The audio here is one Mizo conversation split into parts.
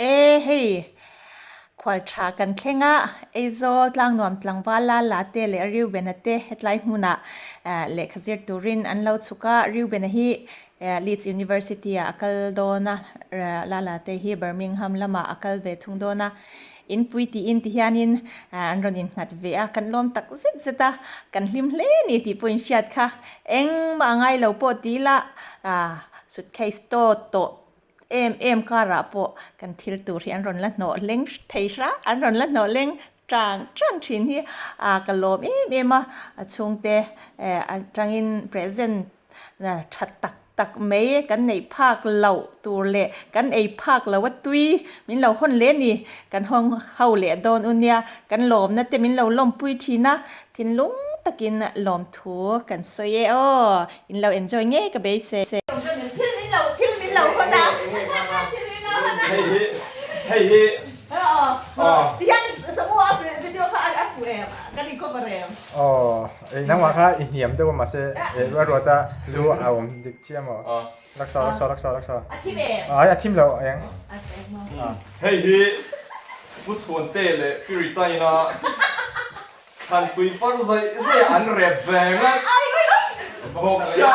E hei khual tha kan thleng a, Aizawl tlangnuam tlangval la la te leh Reuben-a te hetlai hmunah lehkha zir turin an lo chhuk a, Reuben-a hi Leeds University ah a kal dawn a, la la te hi Birmingham lamah a kal ve thung dawn a, inpui tiin ti hianin an rawn innghat ve a, kan lawm tak zet zet a, kan hlim hle ni tih pawh inhriat kha engmah a ngai lo pawh ti ila suitcase tawt tawh em em karah pawh kan thil tur hi an rawn la hnawh leng thei hra an rawn la hnawh leng tang tang thin hi ah ka lawm em em a a chhungte eh atangin present tha tak tak mai kan neih phak loh tur leh kan ei phak loh a tui min lo hawn leh a ni kan hawng ho leh dawn u nia kan lawmna te min lo lawmpui thin a thinlung takin lawmthu kan sawi e aw. In lo enjoy ngei ka beisei. Thil min lo thil min lo hawn a thil min lo hawn a. Hei hi hei hi Aw tihian samu a video kha a fuh em kan in cover em. Aw ei nangmah kha i hniam deuh a mahse eh ruat ruat a lu a awm dik chiah maw. Laksa laksa laksa laksa. A thim em? Ai a thim lo eng. A thim maw. Hei hi Pu Chhuante leh Puritain-a Thlan tui par zaih zaih an rep ve ngat bawk sia.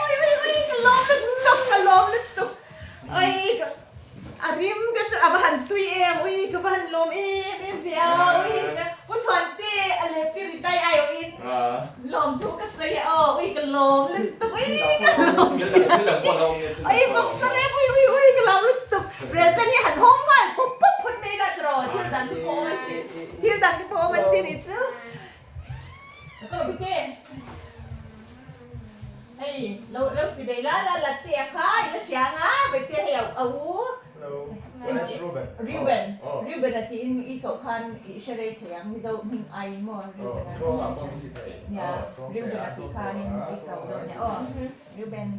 Ui ui ui ka lawm lutuk ka lawm lutuk ui ka a rim ka chu a va han tui em ui ka va han lawm em em ve a ui ka pu chhuante a leh pi ri tai ai awh in lawm thu ka sawi a aw ui ka lawm lutuk ui ka lawm sia ui bawksa rep ui ui ui ka lawm lutuk present hi han hawng nghal pawp pawp phawt mai la tiraw thil dang te pawh awm an ti thil dang te pawh awm an ti nih chu ka lo bik e hei lo lo chi bei la la la te a kha i la hria anga bete hei a a u Reuben Reuben Reuben a tiin i koh khan i hre rei thei ang Mizo hming ai maw Reuben a nia Reuben a tih khanin i ko dawn nia aw Reuben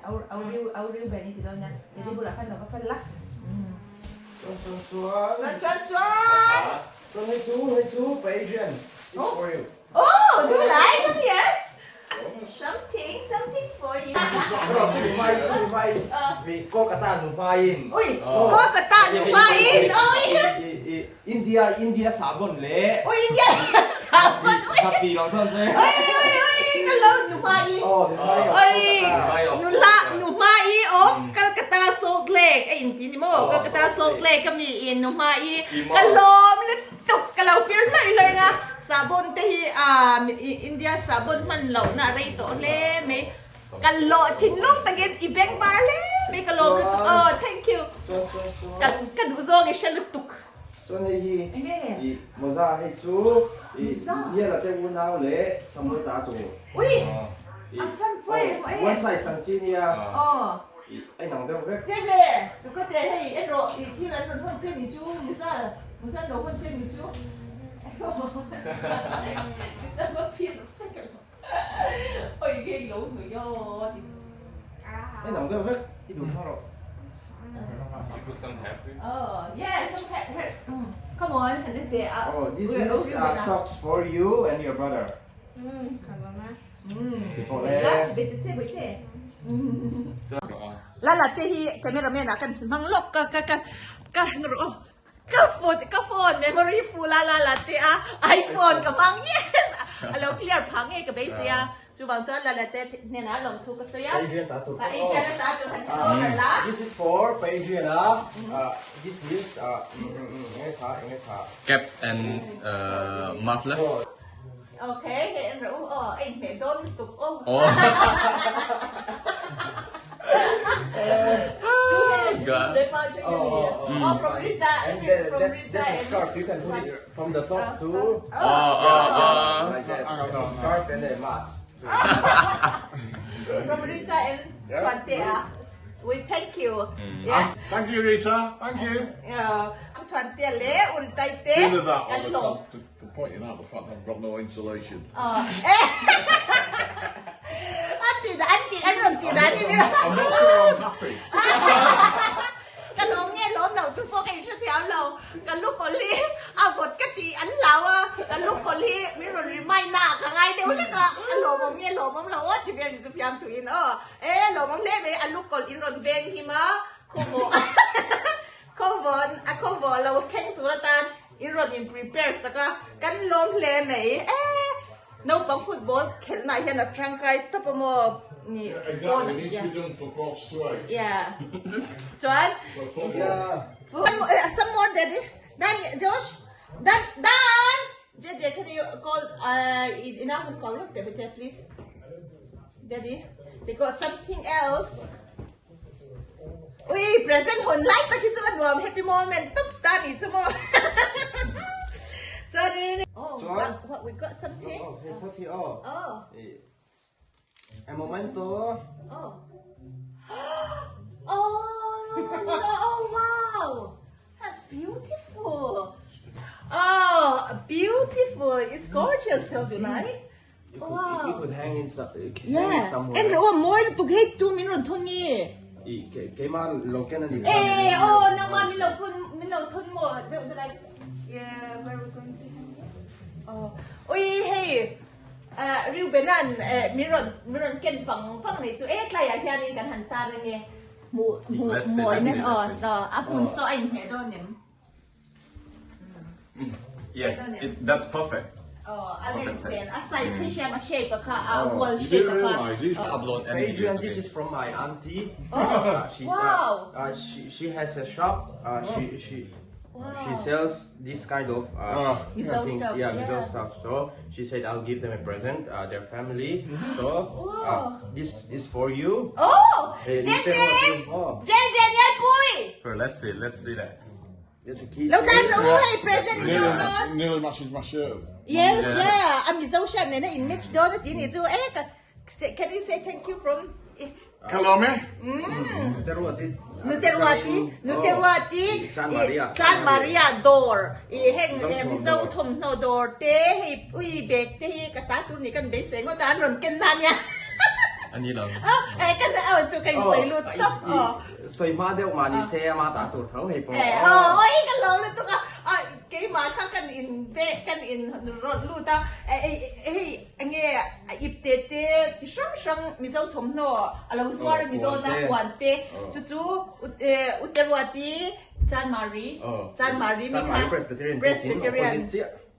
au au au Reuben i ti dawn nia Teddy bulah khan lo va kal la Chuan chuan chuan. Chuan chuan chuan. Chuan hei chu hei chu pa Adrian it's for you. Oh do you like come here something something for you. Chumi hmai chumi hmai mi Kolkata nu hmaiin. Ui Kolkata nu hmaiin oi. India India sahbawn leh. Ui India sahbawn ui. Happy lo chuan che. Ui ui ui ka lo nu hmaiin. Oh nu hmai of Kolkata. Nula nu hmai of Kolkata Salt Lake a inti ni maw Kolkata Salt Lake a mi in nu hmai ka lawm lutuk ka lo pir hlawih hlawih ang a sahbawn te hi ah India sahbawn hman lohna a rei tawh hle mai ka lawh thinlung takin i beng bar hle mai ka lawm lutuk aw thank you ka ka duh zawng i hre lutuk. Chuan hei hi i mawza hei chu i Niala te unau leh Samuel ta tur. Ui! A van pawi em aw One size ang chi nia i a inang deuh vek. Che le, Luka te hei en rawh i thil an rawn hawn che ni chu Musa Musa an lo hawn che ni chu Musa va phir vek alo Oi ge lo hnui aw ti chu. A inang deuh vek i duh hma rawh. You put some hair for you? Oh yeah some hair hair come on han en teh a. Oh this is socks for you and your brother. La la te hi cameraman ah kan hmang lawk ka ka ka ka ka phone ka phone memory full a la la te a iphone ka hmang yes a lo clear phah ngei ka beisei a chuvang chuan la la te hnenah lawmthu ka sawi a Adrian a ta tur han order la This is for Adrian a this is enge tha enge tha Cap and muffler. Ok, hei en rawh u aw, a inhmeh dawn lutuk aw. Oh, from Rita, And then from that's, Rita that's a and scarf. You can put it from the top to like that. It's a scarf and a mask. From Rita and Chuantea. We thank you. Yeah. Thank you, Rita. Thank you. Chuantea leh Uritai te Either that or kan the, lawm. the, the pointing out the fact I've got no insulation. An ti an ti an rawn ti dan I'm not, I'm not sure I'm happy. Ka lawm nge lawm lo tu pawh ka inhre thiam lo. Ka lu kawl hi a vawt ka tih an hlau a, ka lu kawl hi min rawn remind na ah ka ngai deuh hlek a, a lawmawm nge lawmawm lo aw ti vel in chu fiam thuin aw. E lawmawm hle mai a lu kawl in rawn veng him a, khawmawh. In rawn in prepare sak a, kan lawm hle mai e. Naupang football khelhna ah hian a tangkai tawp a maw ni Exactly, it needs to be done for quarter to eight. Yeah. Chuan For football. Some more daddy. Dan Josh. Dan Dan. JJ can you call uh, in a call please. Daddy. They got something else. Ui present hawn lai tak hi chu a nuam happy moment tawp ta ni chu maw chuanin oh Chuan? what we got something Oh, hei phawt hi aw. oh A momento. oh oh no oh wow that's beautiful oh beautiful it's gorgeous don't you like You could, you could hang in, some, you could hang it somewhere. En ro mawi lutuk hei tu min rawn thawn nge? I ke keima lo ken a ni. Eh oh nangma min lo thun min lo thun maw deuh deuh lai yeah where we going to hang it? Oh ui hei uh, Reubenan eh, min rawn min rawn ken vang vang nei chu eh tlaiah hianin kan han tar ange hmu hmu Let's see, mawi let's men see, aw let's see. a hmun saw a inhmeh dawn em? Yeah, it, that's perfect. Oh, a length Perfect nen, a size phei hian a shape a kha, a wall You shape do a kha. realise these Upload any Adrian, videos, this okay. is from my auntie. Oh, She, wow. She, she has a shop. She, she, Wow. she sells this kind of Mizo things. stuff, Yeah, Mizo yeah. stuff. So she said I'll give them a present, their family. So Wow. this is for you. Oh, Hey, Jen you Jen, Oh, Jen Jen yan pui. Here, let's see, let's see that. it's a key. Lo tan ru hei present in nearly, lo dawn. nearly matches my shirt. Yes, yeah. A Mizo shirt nena in match dawn a ti ni chu. Eh, ka, can you say thank you from Kalome? Nuteruati. Nuteruati, Nuteruati, Chan Maria. Chan Maria dawr. I heng Mizo Mizo thawmhnaw dawr te hei ui bag te hi ka ta tur ni kan beisei ngawt a an rawn ken na nia. A ni lo. Eh kan aw chu ka insawi lut tawp aw. Sawi hma deuh mah ni se ama ta tur tho hei pawh. Eh aw oi ka lo lutuk a keimah kha kan in be kan in rawlh lut a hei enge a ip te te ti hrang hrang Mizo thawmhnaw a lo zuar a ni dawn a huan te chu chu Uteruati Chanmari Chanmari mi kha Presbyterian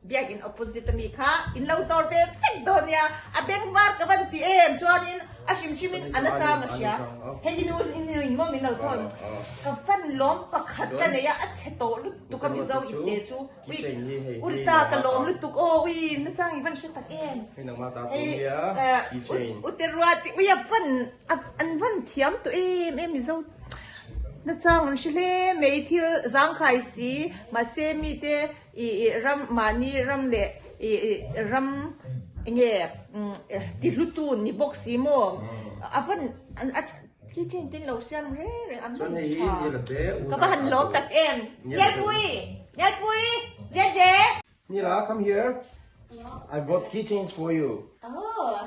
Biakinn opposite ami kha in lo dawr ve vek dawn nia, a beng var ka van ti em chuanin a hrim hrim in a la chang a hria. Hei i nu i nu in maw min lo thawn ka van lawm pakhat ka nei a, a chhe tawh lutuk a Mizo ip te chu ui Urita ka lawm lutuk aw ui na chang i van hre tak em. Hei Uteruati ui a van an van thiam tawh em em Mizo na chang an hre hle mai thil zangkhai si mahse mite I ram mahni ram leh i ram enge ti hlutu ni bawk si maw a van a keychain te lo siam reng reng an van tha ka va han lawm tak em Ngelpui Ngelpui Jeje Nila come here I brought keychains for you Oh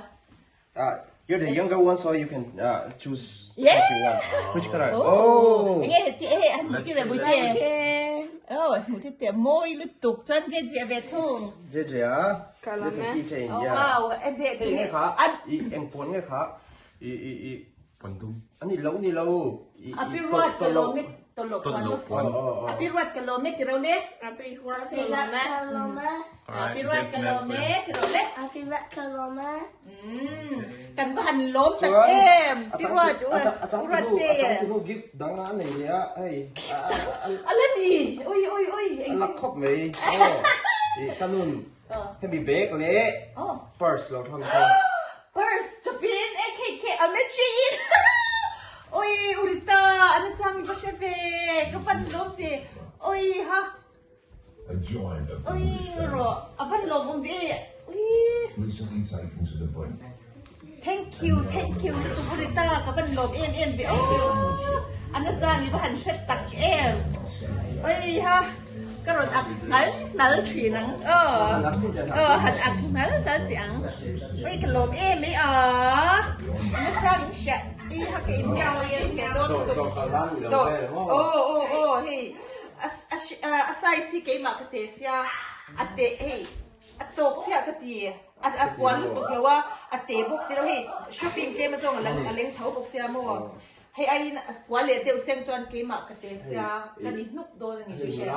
Ah, you're the younger one, so you can uh, choose Yeah. what you want. Which color? Oh. Oh. Enge he ti he an Let's ti le see, bui let's te. Oh, mu ti te moi lutuk chuan je je ve thung. JJ ah. That's a keychain. Oh Yeah. wow, e be Hei nge kha. An I eng puan nge kha. I i i Pondum. ani lo ni lo. I a pi ruat ka lo me to lo Tot puan. lo puan. Oh, oh, A oh. pi ruat ka lo me ti ro le. Alright, A pi ruat here's ka lo me Nat. ti ro le. Umm kan va han lawm tak Chuan, em a ti ruat chang a chang a chang ruat tu te a chang tu gift dang a nei leh a hei a a a la ni ui ui ui a lak khawp mai aw i ka nun hemi bag leh purse lo thawn kha purse chawpin e khe khe a matching in ui urita an chang va hre ve ka van lawm ve ui ha A giant of Ui English rawh a van lawm awm ve ui. recently taken to the brink. Thank you thank you lutuk u Rita ka van lawm em em ve aw a na chang i va han hre tak em ui ha ka rawn ak hnal hnal thin ang aw aw han ak hnal hnal tih ang ui ka lawm em e a na chang in hria i ha ka in in dawn lutuk aw aw aw hei A size hi keimah ka te sia, a te hei a tawk chiah ka ti, a kual lutuk lo a, a te bawk si lo hei shopping tlem azawng a leng tho bawk sia maw. Hei aiin fual leh deuh seng chuan keimah ka te sia ka ni hnuk dawn a ni chu hre.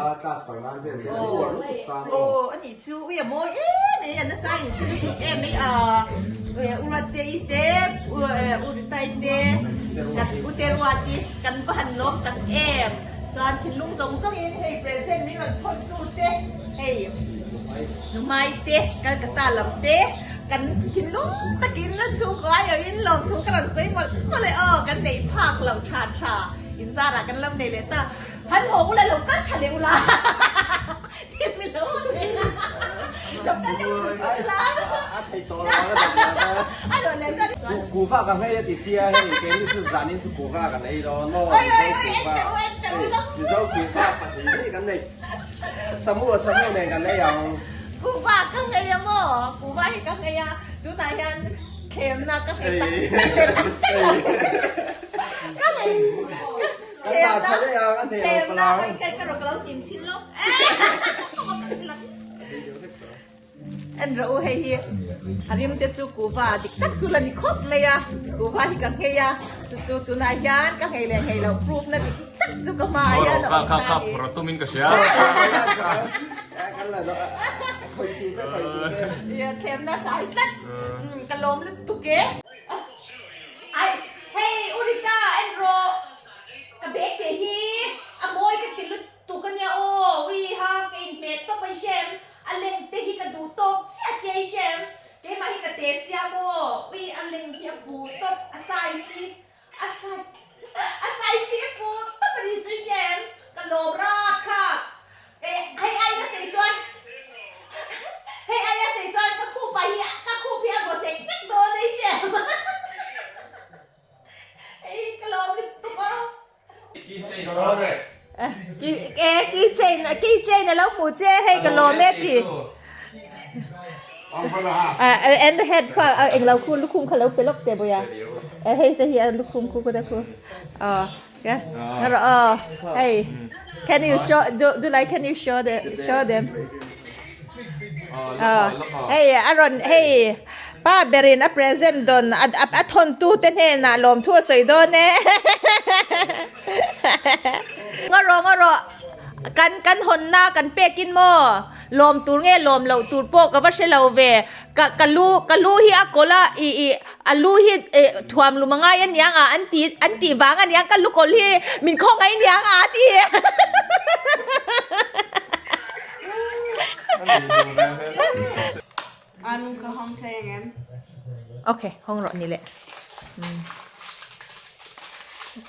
Aw a nih chu ui a mawi em mai a nasa in hre lutuk em mai a u Ruatteii te u Ritai te kan u Teruati kan va han lawm tak em chuan thinlung zawng zawng in hei present min rawn thawn tu te hei Numai te Calcutta lam te Kan thinlung takin la chhungkaw aiawhin lawmthu ka rawn sawi mawlh mawlh e aw, kan neih phak loh tha tha inzarah kan lo nei leh ta. Han haw ula lo kal tha leh ula thil mi lo haw leh a, lo kal deuh thut thut ula. A thei tawh lo a A rawn leh chuan. Kuhva ka nghei a ti sia hei keini chu zanin chu kuhva kan ei dawn maw Mizo kuhva Mizo kuhva pahnih kan nei. Samu samu nen kan ei ang. Kuhva ka nghei a maw? Kuhva hi ka nghei a, tunah hian thlemna ka nghei tak tak leh tak tak lo. Ka nghei thlemna thlemna ka ka ka lo hnim chhin lawk. En rawh u hei hi a rim te chu kuhva dik tak chu la ni khawp mai a, kuhva hi ka nghei a, chu chu tunah hian ka nghei leh nghei loh proof na dik tak chu ka hmaah hian a awm ta a ni. Thlemna hlai tlat, ka lawm lutuk e. Ai hei u Rita en rawh ka bag te hi a mawi ka ti lutuk. Tuk a nia aw, ui ha ka inhmeh tawp a i hrem, a leng te hi ka duh tawk chiah chiah i hrem, keimah hi ka te siam aw, ui a leng hi a fu tawp, a size hi a size a size hi a fu tawp a ni chu i hrem, ka lawm rat kha, eh hei ai ka sei chuan hei ai a sei chuan ka khup ah hi ka khup hi a vaw hnek hnek dawn a i hrem, hei ka lawm lutuk a. Keychain keychain a lo hmuh che hei ka lawm e ti and the head kha eng lo khu lukhum kha lo pe lawk teh bawih a hei te hi a lukhum khu te khu aw hei can you show do do like can you show the show them Hei a rawn hei pa berin a present dawn a thawntu te hnenah lawmthu a sawi dawn e ngaw rawh ngaw rawh kan kan hawnna kan pekin maw lawm tur nge lawm loh tur pawh ka va hre lo ve ka ka lu ka lu hi a kawlh a ih ih a lu hi eh thuam lum a ngai aniang a an ti an tih vang aniang ka lu kawlh hi min khawngaih aniang a ti. Anu ka hawng thei ang em? Ok, hawng rawh ni le.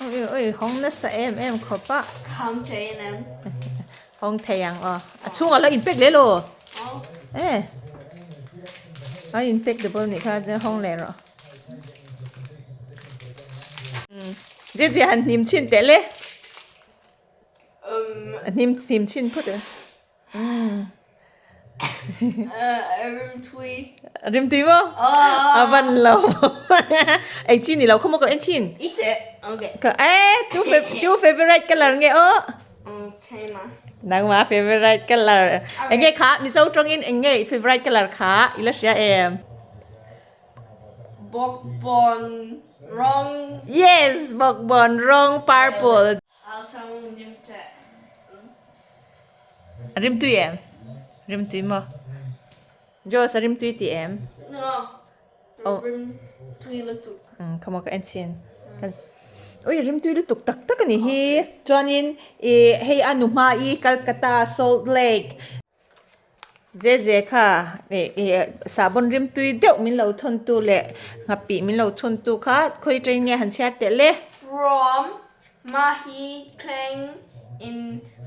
Oi oi, hawng nasa em em khawp a. Hawng thei ang em? Hawng thei ang aw. A chhungah lo inpek leh lo. Eh. A inpek double nih kha hawng leh rawh. Zia zia han hnim chhin teh le. A hnim hnim chhin phawt e. Rim tui. Rim tui maw? A van lo. Ei chi ni lo khaw maw ka en chhin. Eat it. Okay. Ka eh tu tu favorite color nge aw? Okay ma. Nangma favorite color. Enge kha Mizo tawngin enge favorite color kha i la hria em? Bawkbawn rawng. Yes, bawkbawn rawng purple. A rimtui em? Rimtui maw? Josh a rimtui ti em? No. Rimtui lutuk. Umm kha maw ka en chin. Ui rimtui lutuk tak tak a ni hi. Chuanin ih hei a nu hma i Calcutta Salt Lake. Jeje kha ih ih sahbawn rimtui deuh min lo thun tu leh nghapih min lo thun tu kha khawi train nge han chhiar teh le. From Mahi Khleng in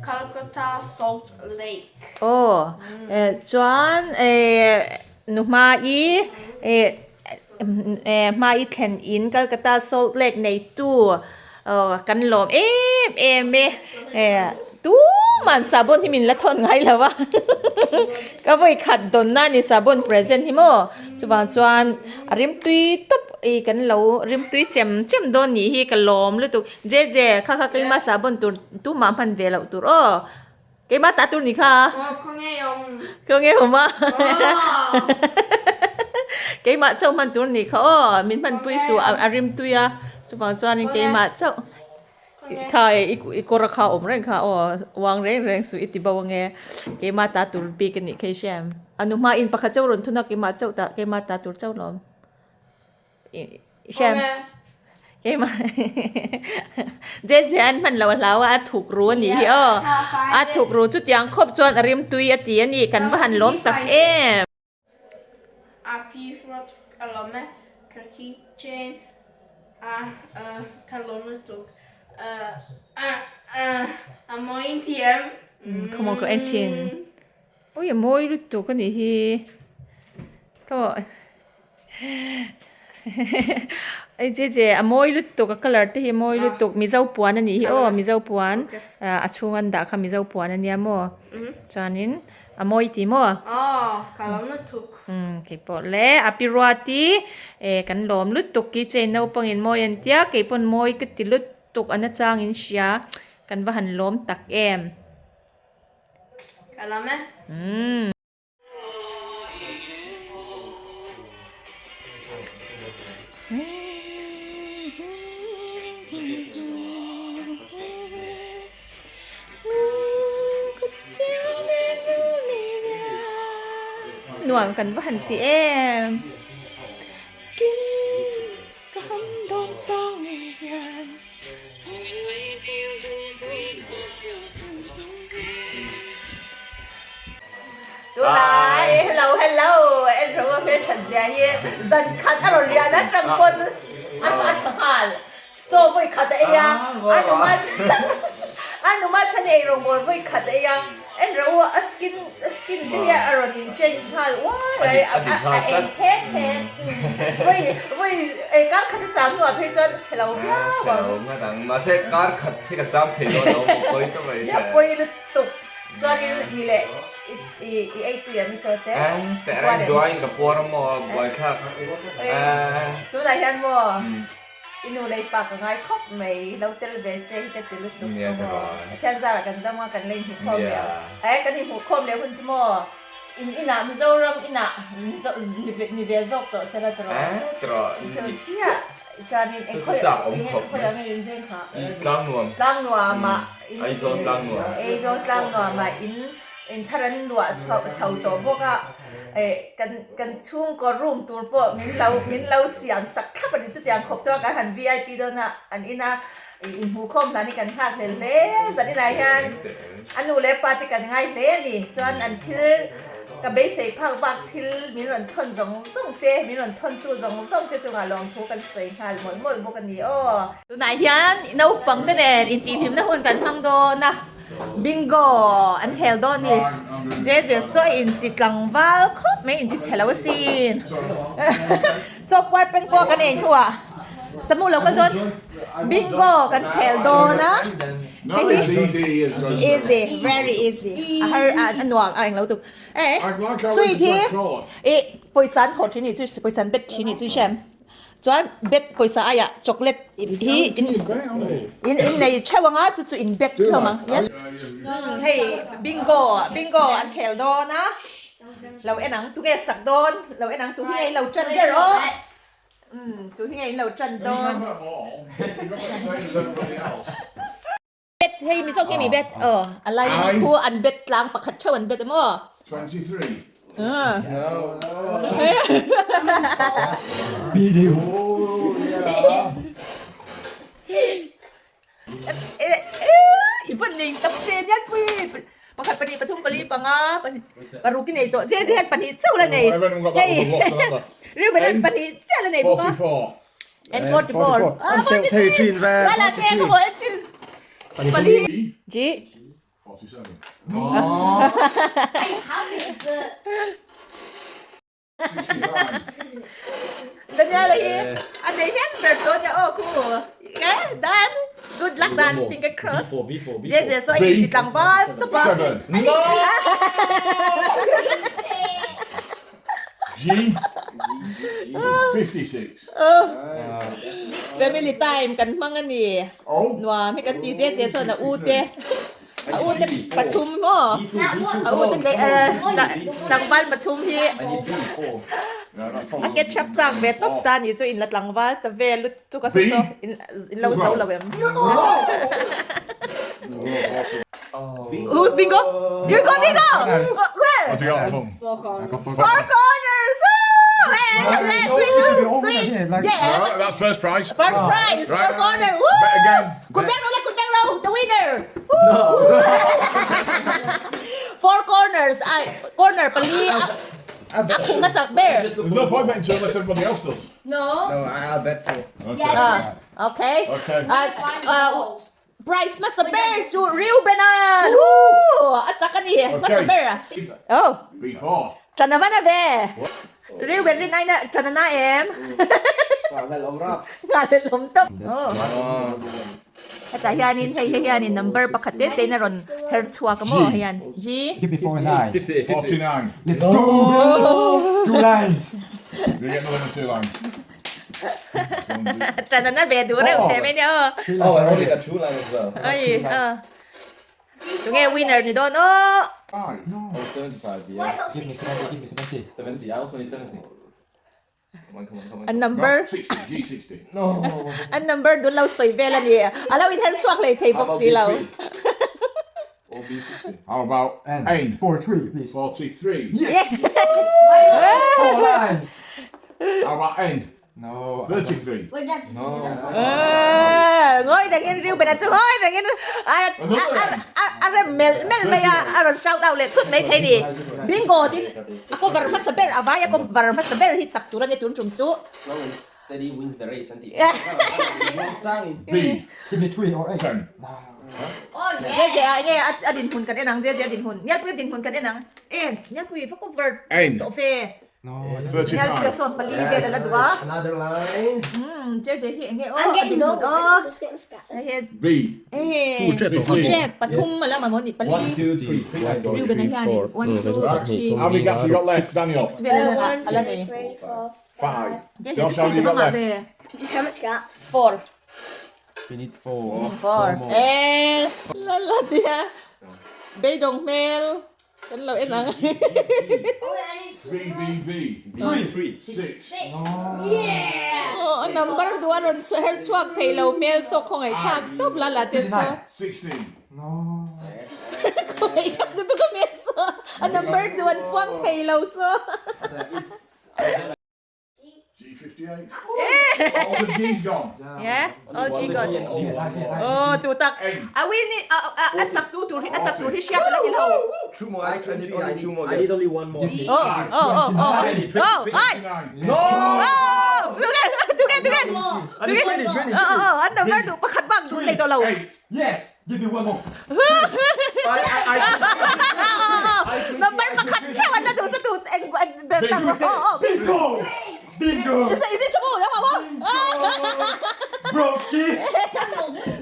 Calcutta Salt Lake. Aw chuan eh nuhma i eh hma i thlen in Calcutta Salt Lake neitu kan lawm em em e tuman sahbawn hi min la thawn ngai lo a ka vawi khat dawn na ni sahbawn present hi maw chuvang chuan a rimtui tawp i kan lo rimtui chem chem dawn nih hi ka lawm lutuk je je kha kha keima sahbawn tur tumah hman ve loh tur aw. Keimah ta tur ni kha. Aw khawnge awm. Khawnge awm a. Keimah chauh hman tur ni kha aw min hman pui su a rim tui a. Chuvang chuanin keimah chauh kha e i kawr a kha awm reng kha aw uang reng reng suh i ti bo ange keimah ta tur bik a nih kha i hria em? A nu hma in pakhat chauh rawn thun a keimah chauh ta keimah ta tur chauh lawm i hria em? Keimah je je an hman lo a hlau a a thuk ru a nih hi aw a thuk ru chutiang khawp chuan a rimtui a ti a ni kan va han lawm tak em. A pi ruat ka lawm e, ka keychain a ka lawm lutuk a mawi in ti em? Khawmaw ka en chhin. Ui a mawi lutuk a nih hi. Tawh Ei che che a mawi lutuk a colour te hi a mawi lutuk Mizo puan a nih hi aw Mizo puan a chhung an dah kha Mizo puan a nia maw chuanin A mawi ti maw? Aw, ka lawm lutuk. Umm, kei pawh le. A pi Ruati, eh, kan lawm lutuk ki che naupangin mawi an tia, kei pawn mawi ka ti lutuk a nachang in hria, kan va han lawm tak em. Ka lawm e. Umm. Nuam kan va han ti em Kim ka han dawn chang ngei hian Tunai hello hello en ro a hmel that zia hi zan khat a rawn riah na tang pawn a tha nghal. Chaw vawi khat a ei a, a numa a numa chhan ei rawngbawl vawi khat a ei a, en rawh u a skin a skin te hi a rawn in change nghal uai mai a a eng phet phet vawi vawi ei kar khat a cham hnuah phei chuan a chhe lo viau ang. Chhe lo nghat ang mahse kar khat hi ka cham thei dawn lo maw pawi tawp mai Nia pawi lutuk chuanin ni leh i i i ei tui ang i chaw te. Teh reng duaiin ka puar a maw buaithlak. Tunah hian maw I nu lei pa ka ngai khawp mai, lo tel ve se hi ka ti lutuk ka maw. Pathian zarah kan dam a, kan la inhmuh khawm leh ang. Eh, kan inhmuh khawm leh hun chu maw, in inah Mizoram inah ni ve zawk tawh sela tawh rawh. Eh, tawh rawh. Chu chiah, chuanin eng khawi ang nge in veng kha? Tlangnuam. Tlangnuamah. Aizawl Tlangnuam. Aizawl Tlangnuamah in. In thar an luah chho tawh bawk a, eh kan kan chhungkaw room tur pawh min lo min lo siam sak thlap a ni. Chutiang khawp chuan kan han vip dawn a, an ina inhmuhkhawm hlan hi kan nghak hlel hle. Zan inah hian a nu leh pa te kan ngai hle a ni. Chuan an thil ka beisei phak bak thil min rawn thawn zawng zawng te, min rawn thawntu zawng zawng te chungah lawmthu kan sawi nghal mawlh mawlh bawk a ni aw. Tunah hian naupang te nen intihhlimna hun kan hmang dawn a. Bingo an khel dawn ni. Jeje saw in ti tlangval khawp mai in ti chhe lo asin. Chaw puar peng pawh kan ei hnuah Samu lo kal dawn Bingo kan khel dawn a. Hei hi easy very easy a har a nuam a englo tuk. E sweet hi i pawisa an thawh thin ni chu pawisa an bet thin ni chu i hria em? Chuan bet pawisa aiah chocolate hi in in in nei theuh ang a chu chu in bet hlawm ang yes. Hei bingo bingo an khel dawn a lo en ang tunge chak dawn lo en ang tu hi nge in lo tan ber aw umm tu hi nge in lo tan dawn. Bet hei mi zawk hi mi bet aw a lai mi khu an bet tlang pakhat theuh an bet emaw. 23. I van nei tak che nian pui pakhat pahnih pathum pali panga paruk i nei tawh che che hian pahnih chauh la nei hei Reuben hian pahnih chiah la nei bawk a. And 44. An teuh thei thin ve. Wala te ka haw e chin. Pali. G. 47. Daniel hi a nei hian ber dawn nia aw khu. Eh Dan. Good luck Dan. Finger cross. Je je so in ti tlangval tawp a. No. G 56. Family time kan hmang a ni. Nuam hi kan ti che che sawn a u te a u te pathum maw a u te tlangval pathum hi. A ketchup chak ve tawp ta ni chu in la tlangval ta vel lutuk a saw saw in lo zo lo em. Who's bingo? You got bingo! Where? Four corners! Sweet! Yeah! That's first prize. First prize! Four corner! Woo! Kut beng ro le kut beng ro! The winner! Four corners! Ai corner pali a khum hmasak ber. There's no point betting two unless everybody else does. No. No, I'll bet two. Okay. Okay. Okay. Prize hmasa ber chu Reuben-a! Woo! A chak a ni hmasa ber a. Oh. B4. Ṭan a va na ve. Reuben rin aina ṭan a na em? Nghal lawm tawp. Oh. Hetah hianin hei hei hianin number pakhat te te in a rawn her chhuak a maw hian G. Give me 49. 49. Let's go bro! Two lines. You get another two lines. Ṭan a na ve duh reuh teh mai nia aw. Oh, I only got two lines as well. Ai ah. Tunge winner ni dawn aw. Five. Oh, 75, yeah. Give me 70, give me 70. 70, I also need 70. Come on, come on, come on. A number. No, 60, G60. No. A number dun lo sawi vel a ni. A lo inher chhuak leh thei bawk si lo. Or B50. How about N. N? 43, please. 43. Yes! Four lines! How about N? No. 33. No. Ngawi dangin Reuben a chu ngawi dangin a a a rem melh melh mai a a rawn shout out leh thut mai thei ni. Bingo tin a cover hmasa ber a vai a cover hmasa ber hi chak tur a ni tun tum chu. Slow and steady wins the race an tih. B. Give me 3 or 8. 10. Jeje ah nge a dinhmun kan en ang Jeje a dinhmun Nialpui a dinhmun kan en ang e Nialpui va cover tawh ve. No. Nialpui a sawn pali vel a la duh a. Another line. Umm Jeje hi enge aw a dinhmun aw. B. E pathum a la mamawh ni pali. 1 2 3. Reuben a hianin 1 2 3 How many gaps you got left, Daniel? 6 vel a la nei. 5. Jeje Josh, how many you got left? Just how much gaps? 4. We need 4. 4. E la la tia beidawng hmel kan lo en ang. B B B. 3 3. 6. Yeah! Aw a number duh a rawn her chhuak thei lo hmel saw khawngaih thlak tawp la la te saw. 16. No. Khawngaih thlak lutuk a hmel saw a number duh an puang thei lo saw. G58. All the G's gone. Yeah, all G gone. Oh, tu tak. A win a a chak tu tur hi a chak tur hi hriat a la ni lo. Two more. I need only two more. I need only one more. Oh, oh, oh, oh. Oh, ai. 29. No. Oh, tu ke, tu ke, tu ke. Tu ke. Oh, oh, oh, an number duh pakhat bak duh nei tawh lo. 8. Yes! Give me one more. I I Number pakhat theuh an la duh sa tu eng ber tak. Oh, oh. Bingo! Bingo! Is it Samu? Yang apa? Brokey!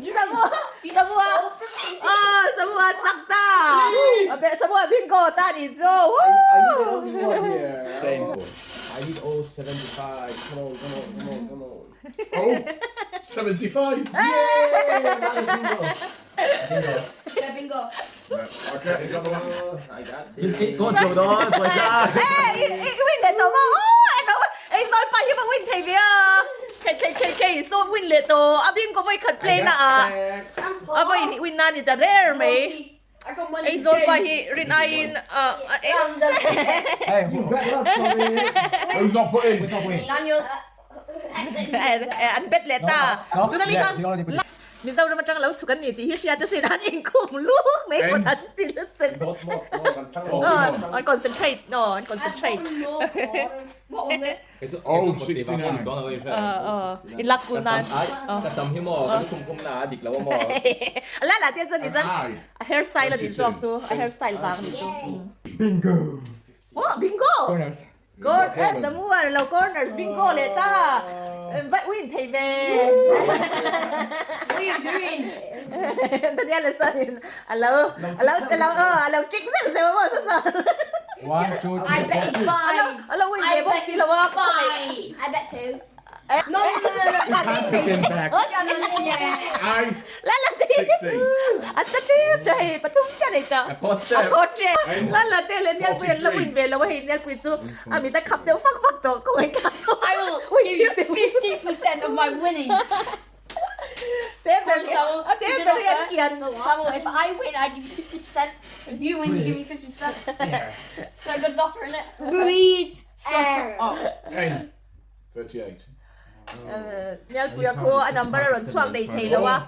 Samu, Samu ah. Ah, Samu ah chak ta. Samu ah bingo ta ni chu. I need only one here. Same. I need all 75. Come on, come on, come on, come on. Oh, 75. Yeah, bingo. Okay, you got the one. I got it. Go throw on, boy. Ê, win leh tawh maw? Oh, eno, ei zawl pa hi va win thei ve a. Kei, kei, kei, kei, saw win leh tawh. A bingo vawi khat play na ah. A vawi win na ni ta der mai. I got money. Ei zawl pa hi rin aiin a eng. Hey, who, You've got lots of it. Who's not put in? who's not winning? Daniel. An bet leh ta. No, Tuna mi yeah, kha. you already put it. Mizoram atang lo chhuk an ni tih hi hriat a sin an inkhung luk mai kawt an ti lutuk. Bot, bot, bot. I'm trying to. An concentrate no an concentrate. What was it? Oh, 69. In lak kul nan. Ka sam hi maw kan khum khum na a dik lo a maw. La la te chuan ni chuan I. a hairstyle a nih zawk chu a hairstyle vang a nih chu. Bingo! Oh bingo! Corners. Corner eh Samu a lo corners bingo leh ta va win thei ve. What are you doing? Daniel a chuan in a lo a lo a lo aw a lo trick zeuh zeuh a maw sa sa. One, two, I three, bet four. five. A lo win ve I bawk bet si lo a. five. I bet two. No, no, no, no, no. Pin back. I La la te 16. A cha tep te hei pathum chiah nei ta. A kawt tep. A kawt tep. La la te leh Nialpui an la win ve lo a hei Nialpui chu a mit a khap deuh fak fak tawh ka ngaih thlak tawh. I will give you 50% of my winnings. Te ber hi a te ber hi an kian. Samuel, if I win, I give you 50%. If you win, you give me 50%. So I got offer in it. Breathe air. N 38. Nialpuia khu a number a rawn chhuak nei thei lo a,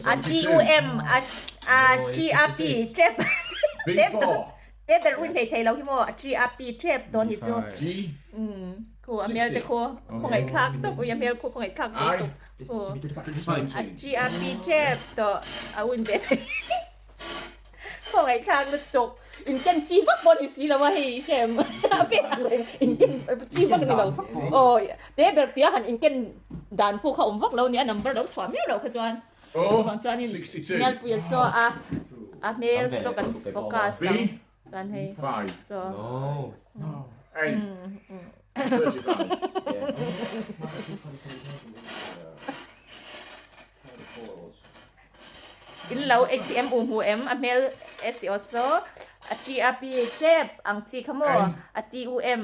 a TUM a a TRP tep te ber win hlei thei lo hi maw a TRP tep dawn hi chu khu a hmel te khu khawngaihthlak tawp ui a hmel khu khawngaihthlak tawp khu a TRP tep tawh a win ve thei. Khawngaihthlak lutuk in ken chi vak pawh ni si lo a hei hrem a fe tak reng in ken chi vak ni lo aw te ber tia han in ken dan pawh kha awm vak lo ni a number lo chhuah miau lo kha chuan chuvang chuan in Nalpui a saw a a hmel saw kan focus ang chuan hei saw In lo HM u hmu em a hmel SEO saw a TRP tep ang chi kha maw a TUM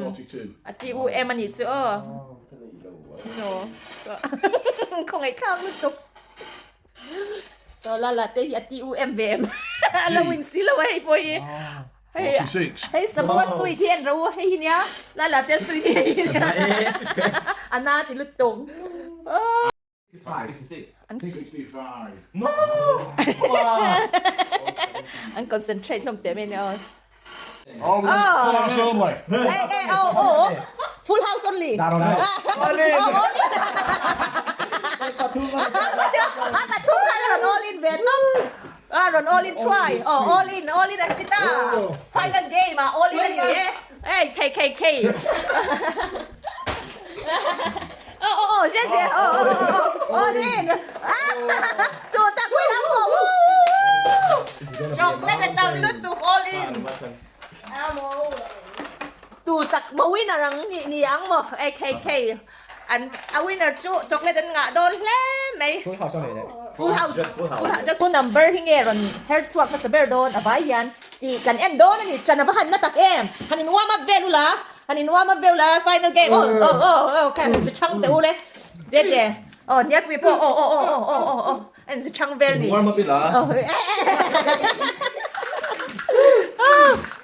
a TUM a nih chu aw no khawngaihthlak lutuk saw la la te hi a TUM ve em a lo in si lo a hei pawh hi hei hei samoa sweet hi an ro hei hi nia la la te sweet hi hei hi nia a na ti lutuk. An concentrate hlawm teh mai nia aw. Oh, full house only. Eh eh oh oh full house only. Oh all in. A pathum khan a rawn all in ve tawp. A rawn all in thuai. Oh all in all in an ti ta. Final game ah all in a ni e. Hey K K K. Oh oh oh Jie Jie oh oh oh oh all in. Tu tak pui lam ho. Chocolate a tam lutuk all in. Tu tak ma winner ang ni ni ang maw hey K K. An a winner chu chocolate an ngah dawn hle mai. Full house a nei leh. Full house full house just phone number hi nge rawn her chhuak hmasa ber dawn a vai hian tih kan en dawn a ni ṭan a va han na tak em han in warm up vel ula han in warm up vel ula final game aw aw aw aw khan han si chhang teh u le je je aw hnialpui pawh aw aw aw aw aw aw aw an si chhang vel ni warm up ila aw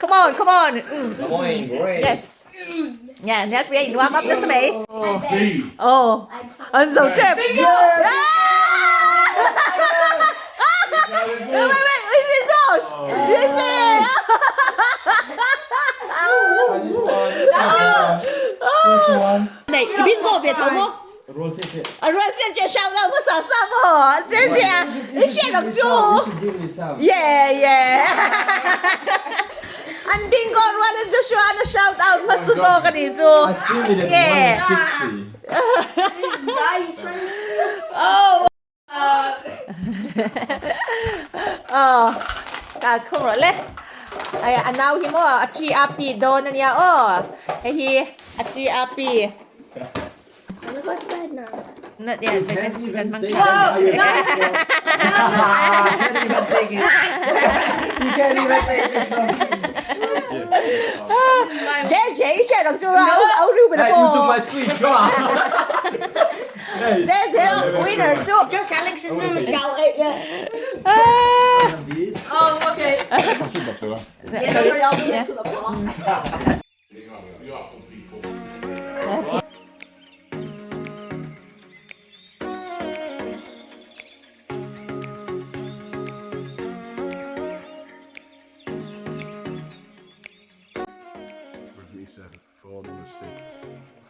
come on come on yes Nhà nhắc với anh warm up nasa mai. Oh, an zo trep. Wait, wait, is it Josh? Is it? Này, bingo ve tho mo. A rual chian che shout out hmasa sa maw? Che che i hriat ang chu. Yeah yeah. An bingo rual in Joshua an a shout out hmasa zawk a nih chu. Yeah. Oh. Oh. Kal khum rawh le. Ai a nau hi maw a chi a pi dawn a nia aw. Hei hi a chi a pi. Not yet. Kan mang Whoa! No! You can't even take it. JJ i hriat ang chu au riu ber Hey, you took pawh. my sweet, come on. Hey. JJ winner chu. Just Alex is gonna shout at you. These. Oh, okay. Yeah, sorry, I'll get to the plot. You are good people.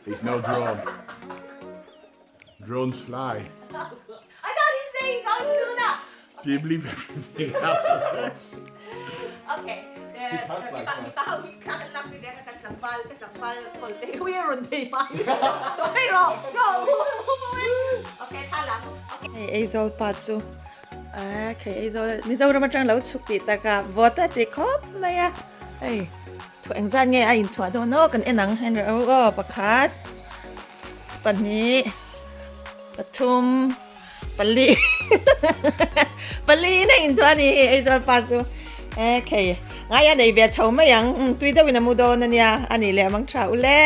He's no drone. Drones fly. I thought he said he's on Luna. Do you believe everything else? Okay. Mipa ho hi kha kan lak ni ka tlangval ka tlangval kawl te hui a rawn phei pa hi tawh hei rawh Okay tha lang okay. Hei Aizawl pa chu a khei Aizawl Mizoram atang lo chhuk tih takah vawt a ti khawp mai a hei thuah engzat nge a inthuah dawn aw kan en ang hen rawh aw pakhat pahnih. Pathum, pali pali in a intuah a ni hi Aizawl pa chu e khei ngai a nei ve chho mai ang um tui deuhin a mu dawn a nia a nih leh mang tha ule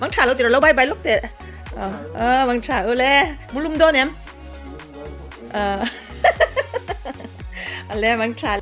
mang tha lo tiro lo bye bye lawk teh aw mang tha ule mu lum dawn em a le mang tha.